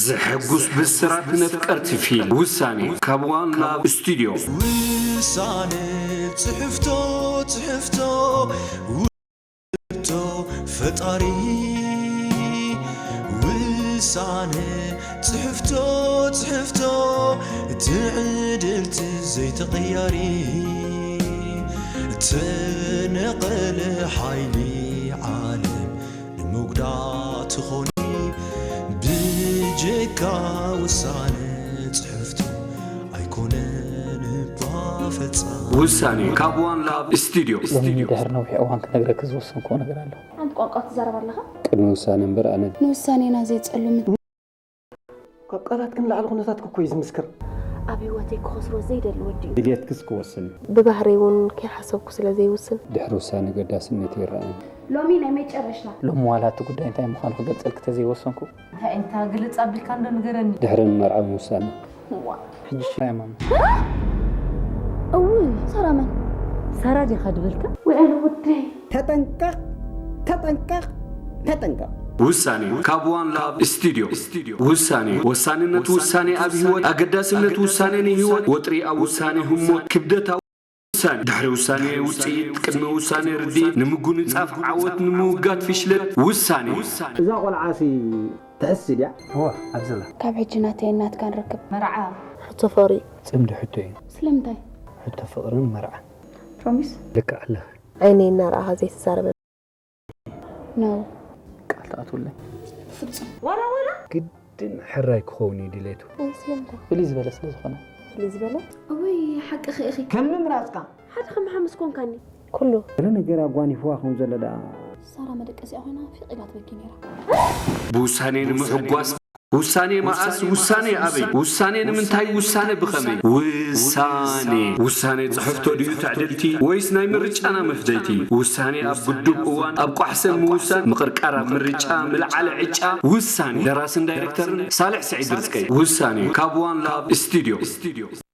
ዘሐጉስ ብስራት ነፍቀርቲ ፊልም ውሳኔ ካብ ዋን ላቭ ስቱዲዮ። ውሳነ ጽሕፍቶ ጽሕፍቶ ውቶ ፈጣሪ ውሳነ ጽሕፍቶ ጽሕፍቶ ትዕድልቲ ዘይተቐያሪ ተነቐለ ሓይሊ ዓለም ንምጉዳእ ትኾኒ ብጀካ ውሳነ ጽሕፍቶ ኣይኮነን እባ ፈጻሚ። ውሳኔ ካብ ዋን ላቭ ስቱዲዮ። ሎሚ ድሕሪ ነዊሕ እዋን ክነግረኪ ዝወሰንክዎ ነገር ኣሎ። ሓንቲ ቋንቋ ትዛረብ ኣለኻ? ቅድሚ ውሳነ እምበር ኣነ ንውሳኔና ዘይጸሉ ካብ ቃላትኪ ንላዕሊ ኩነታትኪ እኮ እዩ ዝምስክር። ኣብ ህይወተይ ክኸስሮ ዘይደሊ ወዲ እዩ። ድሌትክስ ክወስን እዩ። ብባህረይ እውን ከይሓሰብኩ ስለ ዘይውስን። ድሕሪ ውሳነ ገዳስነት ይረኣየኒ። ሎሚ ናይ መጨረሽታ። ሎሚ ዋላ እቲ ጉዳይ እንታይ ምዃኑ ክገልጸልኪ ተዘይወሰንኩ። እንታይ እንታ ግልጽ ኣቢልካ እንዶ ንገረኒ። ድሕሪ ምርዓይ ምውሳነ። ዋ ሕጂ ሽራይ ማማ። እውይ ሳራ መን? ሳራ ዲኻ ድበልካ? ውዕል ውደይ። ተጠንቀቕ ተጠንቀቕ ተጠንቀቕ። ውሳኔ ካብ ዋን ላቭ ስቱዲዮ። ውሳኔ ወሳንነት ውሳኔ ኣብ ህይወት ኣገዳስነት ውሳኔ ንህይወት ወጥሪ ኣብ ውሳኔ ህሞት ክብደታዊ ውሳኔ ድሕሪ ውሳኔ ውፅኢት ቅድሚ ውሳኔ ርድኢት ንምጉንፃፍ ዓወት ንምውጋድ ፍሽለት ውሳኔ። እዛ ቆልዓሲ ትሕስ ድያ? እወ ኣብዘላ። ካብ ሕጂ ናተይን ናትካን ርክብ መርዓ ሕቶ ፍቕሪ ጽምዲ ሕቶ እዩ። ስለምንታይ? ሕቶ ፍቕርን መርዓን። ፕሮሚስ? ልክዕ ኣለኺ። ዓይነይ እናረኣኻ ዘይተዛረበ ነው። ቃል ትኣትውለይ። ፍጹም ዋላ ዋላ ግድን ሕራይ ክኸውን እዩ ድሌቱ። ወይ ስለምንታይ? ፍልይ ዝበለ ስለ ዝኾነ። ፍልይ ዝበለ እውይ ሓቅኺ ኢኺ። ከም ምምራጽካ ሓደ ከም ሓሙስ ኮንካኒ። ኩሉ ገለ ነገር ኣጓኒፍዋ ከም ዘሎ ደኣ ሳራ መደቀሲኣ ኮይና ፊቕ ኢላ ትበኪ ነይራ። ብውሳኔ ንምሕጓስ ውሳኔ መኣስ ውሳኔ ኣበይ ውሳኔ ንምንታይ ውሳኔ ብኸመይ ውሳኔ ውሳኔ ጽሕፍቶ ድዩ ትዕድልቲ ወይስ ናይ ምርጫና መፍደይቲ ውሳኔ ኣብ ግዱብ እዋን ኣብ ቋሕሰን ምውሳን ምቕርቃር ኣብ ምርጫ ምልዓል ዕጫ ውሳኔ ደራስን ዳይሬክተርን ሳልሕ ስዒድ ርዝቀይ ውሳኔ ካብ ዋን ላቭ ስቱዲዮ